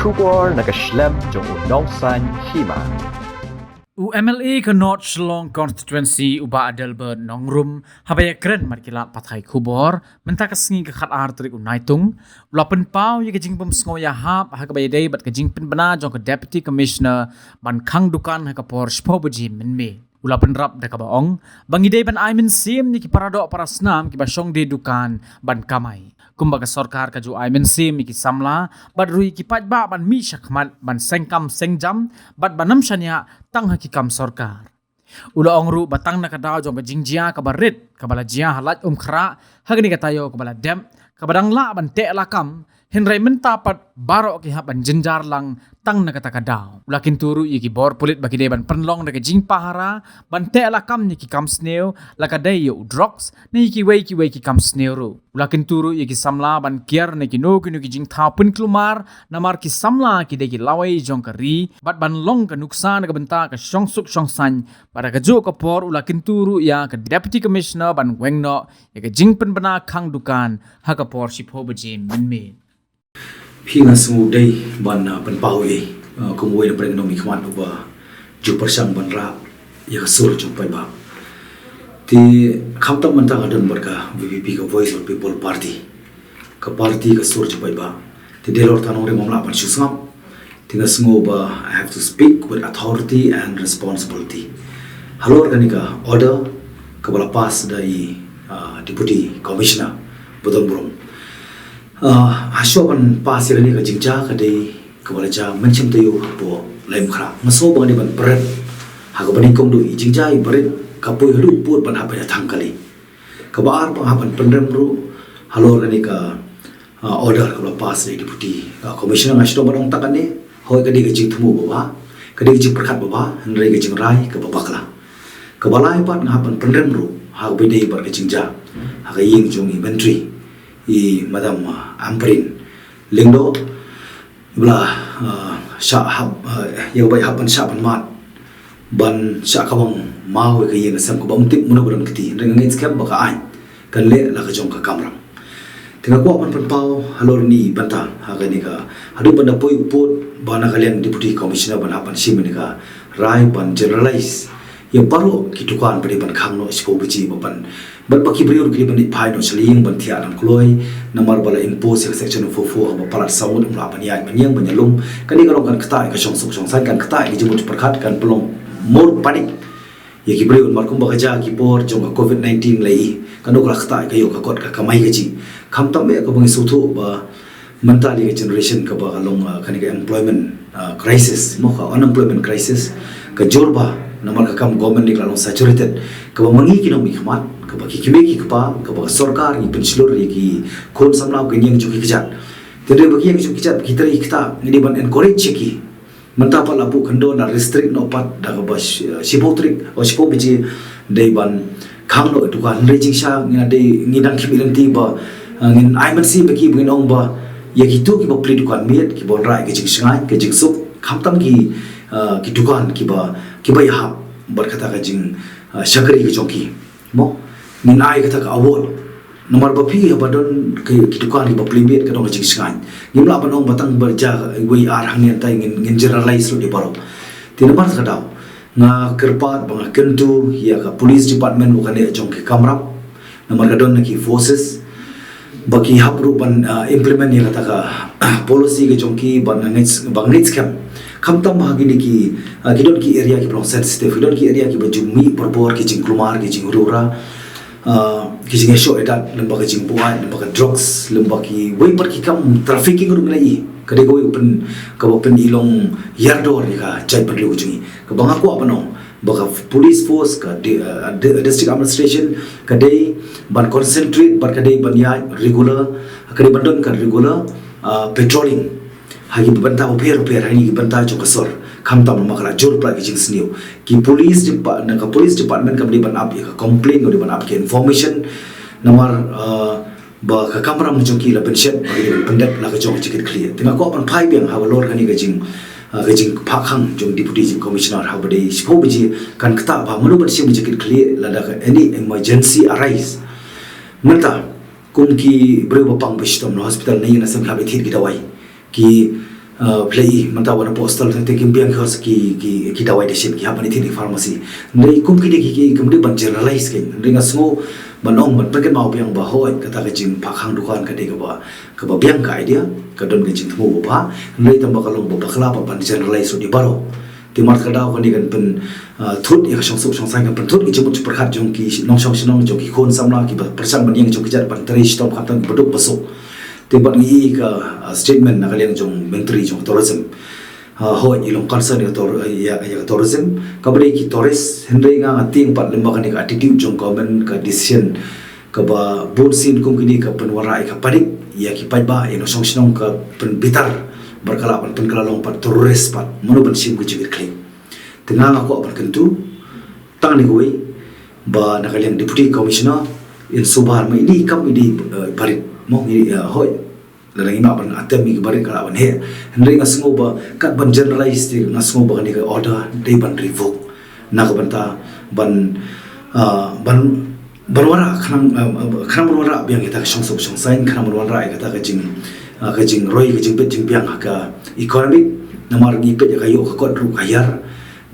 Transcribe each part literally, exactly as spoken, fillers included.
Khubor na ka shlem jong u Nongsaiñ Hima. U M L A ka North Shillong Constituency u Bah Adelbert Nongrum haba ïakren bad ki lad pathai khubor mynta ka sngi ka khatar tarik u Naitung, u la pynpaw ïa ka jingbym sngew ïahap ha kaba ïadei bad ka jingpynbna jong ka Deputy Commissioner ban khang dukan ha ka por shiphew baje mynmiet. U la pynrap da kaba ong ba ngi dei ban ai mynsiem ïa ki paradoh parasnam kiba shong die dukan ban kamai. Kumba ka sorkar ka ju ai mynsiem ïa ki samla bad ruh ïa ki paidbah ban mih shakhmat ban seng kam seng jam bad ban ym shaniah tang ha ki kam sorkar. U la ong ruh ba tang na ka daw jong ka jingjia kaba rit kaba la jia ha Laitumkhrah ha kane ka taïew kaba la dep, kaba dang lah ban teh lakam, hynrei mynta pat baroh ki hap ban jynjar lang tang na kata ka daw. U la kyntu ruh ïa ki bor pulit ba ki dei ban pynlong da ka jingpahara ban teh lakam ïa ki kam sniew, la ka dei ïa u drugs ne ïa kiwei kiwei ki kam sniew ruh. U la kyntu ruh ïa ki samla ban kiar na kino kino ki jingthaw pynkulmar namar ki samla ki dei ki lawei jong ka ri bad ban long ka nuksa na ka bynta ka shongsuk shongsaiñ. Bad ha kajuh ka por u la kyntu ruh ïa ka Deputy Commissioner ban weng noh ïa ka jingpynbna khang dukan ha ka por shiphew baje mynmiet. Phi, nga sngew dei ban, ah, pynpaw ei, ah, kum uwei na pdeng nongmihkhmat uba ju pyrshang ban rah ïa ka sur jong paidbah. Te khamtam mynta nga don bad ka V P P, ka Voice of People Party, ka party ka sur jong paidbah. Te dei lor ta nongrim ym lah ban shu sngap. Te nga sngew ba I have to speak with authority and responsibility. Halor kane ka order kaba la pass da i, ah, Deputy Commissioner ba don burom. Ah, ha shuwa ban pass ïa kane ka jingjia ka dei kaba la jia mynshem taïew hapoh Laitumkhrah. Nga sngew ba nga dei ban pyrshang ha kaba nyngkong duh i jingjia iba rit ka poi haduh pud ban hap ban ïa thang kali. Kaba ar ba nga hap ban pynrem ruh halor kane ka, ah, order kaba la pass da i Deputy, ah, Commissioner. Nga shu ong ba dang tang kane, hooid ka dei ka jingthmu ba bha, ka dei ka jingpyrkhat ba bha, hynrei ka jingrai kaba bakla. Kaba lai pat nga hap ban pynrem ruh ha kaba dei bad ka jingjia ha ka ïing jong i Myntri, i Madam, ah, Ampareen Lyngdoh, ba la, ah, shah hap, ah, ïa kaba hap ban shah ban mad ban shah kawang maw ïa ka ïing ka sem kaba ym tip mano ba don kti. Hynrei nga ngeit skhem ba ka aiñ kan leh la ka jong ka kamram. Te nga kwah ban pynpaw halor kane ka bynta ha kane ka, haduh ban da poi u pud ba na ka liang Deputy Commissioner ban hap ban shim ïa ka rai ban generalize ïa baroh ki dukan ba dei ban khang noh shiphew baje ba ban, bad ba ki briew ki dei ban leit phai noh sha la ïing ban thiah dang kloi namar ba la impose ïa ka section four four ba palat saw ngut ym lah ban ïaid ban ïeng ban ïalum. Kane ka long kan ktah ïa ka shongsuk shongsaiñ, kan ktah ïa ka jingmut jingpyrkhat, kan pynlong more panic ïa ki briew namar kumba ka jia ki por jong ka covid nineteen la i, kan dei ka la ktah ïa ka ïoh ka kot ka kamai kajih. Khamtam eh kaba ngi sngewthuh ba mynta dei ka generation kaba ka long, ah, kane ka employment, ah, crisis, mo, ka unemployment crisis, ka jur bha namar ka kam government dei ka la long saturated. Kaba ma ngi ki nongmihkhmat, kaba ki kmie ki kpa, kaba ka sorkar ngi pynshlur ïa ki khun samla, ki ïing jong ki kjat. Te dei ba ki ïing jong ki kjat ki trei ki ktah, ngi dei ban encourage ïa ki. Mynta pat la buh khyndew, la restrict noh pat da kaba shi-, shiphew tarik, oh, shiphew baje dei ban khang noh dukan. Hynrei jingshisha ngi dang khmih lynti ba, eh, ngin ai mynsiem ba ki, ba ngin ong ba ïa kito kiba plie dukan miet, kiba wanrah ïa ka jingshngaiñ ka jingsuk, khamtam ki, eh, ki dukan kiba, kiba ïahap bad kata ka jing, eh, shakri ka jong ki. Mo, ngin ai kata ka award. Namar ba phi haba don ki, ki dukan kiba plie miet ka don ka jingshngaiñ. Ngim lah ban ong ba tang ba jia wei ar hangne, hynrei ngin, ngin generalize ruh ïa baroh. Te namar kata ka daw nga kyrpad ba nga kyntu ïa ka police department, u kane jong ki kamram. Namar ka don na ki forces ba ki hap ruh ban, ah, implement ïa kata ka policy ka jong ki, ba nga ngeit, ba nga ngeit skhem. Khamtam ha kine ki, ah, ki don ki area kiba long sensitive, ki don ki area kiba ju mih por por ki jingkulmar, ki jingriewra, ah, ki jingïashoh ïadat, lymba ka jingbuaid, lymba ka drugs, lymba kiwei pat ki kam trafficking ruh ngi la i. Ka dei kawei ka pyn, kaba pynlong ïardor ïa ka jaitbynriew ka jong ngi. Kaba nga kwah ban ong ba ka police force, ka di-, ah, di-, district administration, ka dei ban concentrate bad ka dei ban ïaid regular, ka dei ban don ka regular, ah, patrolling ha ki bynta bapher bapher, ha kine ki bynta jong ka sor. Khamtam namar ka la jur palat ki jingsniew. Ki police depa-, na ka police department kam dei ban ap ïa ka complaint, kam dei ban ap ïa ka information. Namar, ah, ba ka kamram jong ki la pynshet ba ki dei ban pyndep la ka jong ka jingkitkhlieh. Te nga kwah ban phai biang halor kane ka jing, ah, ka jingphah khang jong Deputy Commissioner, haba dei shiphew baje kan ktah ba mano ban shim jingkitkhlieh lada ka any emergency arise. Mynta kum ki briew ba pang ba shitom na hospital, na ïing na sem, ki hap thied ki dawai. Ki, Phi la i mynta wan hapoh hospital te kim biang ki hor ki, ki, ki dawai dashin, ki hap ban i thied ha pharmacy. Hynrei kum kine ki, ki kam dei ban generalize kein. Hynrei nga sngew ban ong, ban pynkynmaw biang ba hooid, kata ka jingphah khang dukan ka dei kaba, kaba biang ka idea, ka don ka jingthmu ba bha. Hynrei tang ba ka long ba bakla pat ban generalize ruh ïa baroh. Te namar kata ka daw kane kan pyn, ah, thut ïa ka shongsuk shongsaiñ, kan pynthut ïa ka jingmut jingpyrkhat jong ki nongshong shnong, jong ki khun samla kiba pyrshang ban ïeng jong ki jait ban trei shitom khamtam kiba duk ba suk. Te bad ngi i ka, ah, statement na ka liang jong Myntri jong Tourism. Ah, hooid, i long concern ïa ka tour-, ïa, ïa ka tourism. Kaba dei ki tourist, hynrei nga, nga tieng pat lem bad kane ka attitude jong government, ka decision kaba bun sien kum kine ka pynwanrah ïa ka panic ïa ki paidbah, ïa nongshong shnong, ka pynbitar bad ka lah ban pynkylla long pat terrorist pat. Mano ban shim ka jingkitkhlieh? Te nga, nga kwah ban kyntu tang ïa kawei, ba na ka liang Deputy Commissioner, in sumar ma i dei kam i dei, eh, barit, mo, i, eh, hooid. Lada ngi map ban atem ïa ki barit ka lah ban heh. Hynrei nga sngew ba kat ban generalize te nga sngew ba kane ka order dei ban revoke. Na ka bynta ban, ah, ban, ban wanrah khnang, ah, khnang ban wanrah biang ïa kata ka shongsuk shongsaiñ, khnang ban wanrah ïa kata ka jing, ah, ka jingroi, ka jingbit jingbiang ha ka economic. Namar ngi peit ïa ka ïoh ka kot ruh ka hiar.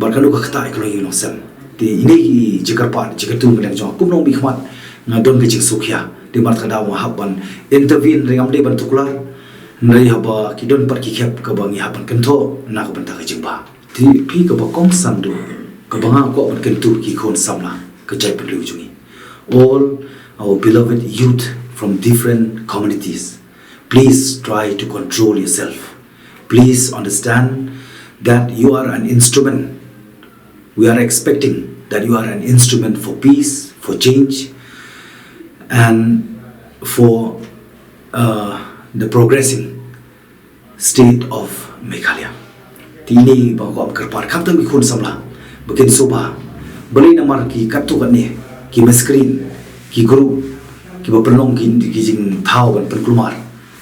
Bad ka dei ka ktah ïa ka longïing longsem. Te ine ki jingkyrpad, jingkyntu na ka liang jong nga kum u nongmihkhmat, nga don ka jingsngewkhia. Te namar kata ka daw nga hap ban intervene, hynrei ngam dei ban tuklar. Hynrei haba ki don pat ki khep kaba ngi hap ban kynthoh na ka bynta ka jingbha. Te phi kaba kongsan duh, kaba nga kwah ban kyntu ki khun samla ka jaitbynriew jong ngi, all our beloved youth from different communities, please try to control yourself. Please understand that you are an instrument. We are expecting that you are an instrument for peace, for change, and for, uh, the progressing state of Meghalaya. Te ine ba nga kwah ban kyrpad, khamtam ki khun samla, ba kin sngewbha, balei namar ki katto katne ki mass screen, ki group, kiba pynlong ki, ki jingthaw ban pynkulmar,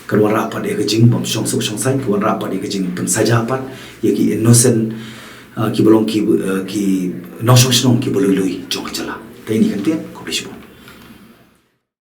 kan wanrah pat ïa ka jingbym shongsuk shongsaiñ, kan wanrah pat ïa ka jingpynsaja pat ïa ki innocent, ah, kiba long ki, ah, ki nongshong shnong kiba lui lui jong ka jylla. Te ine i kyntien, khublei shibun.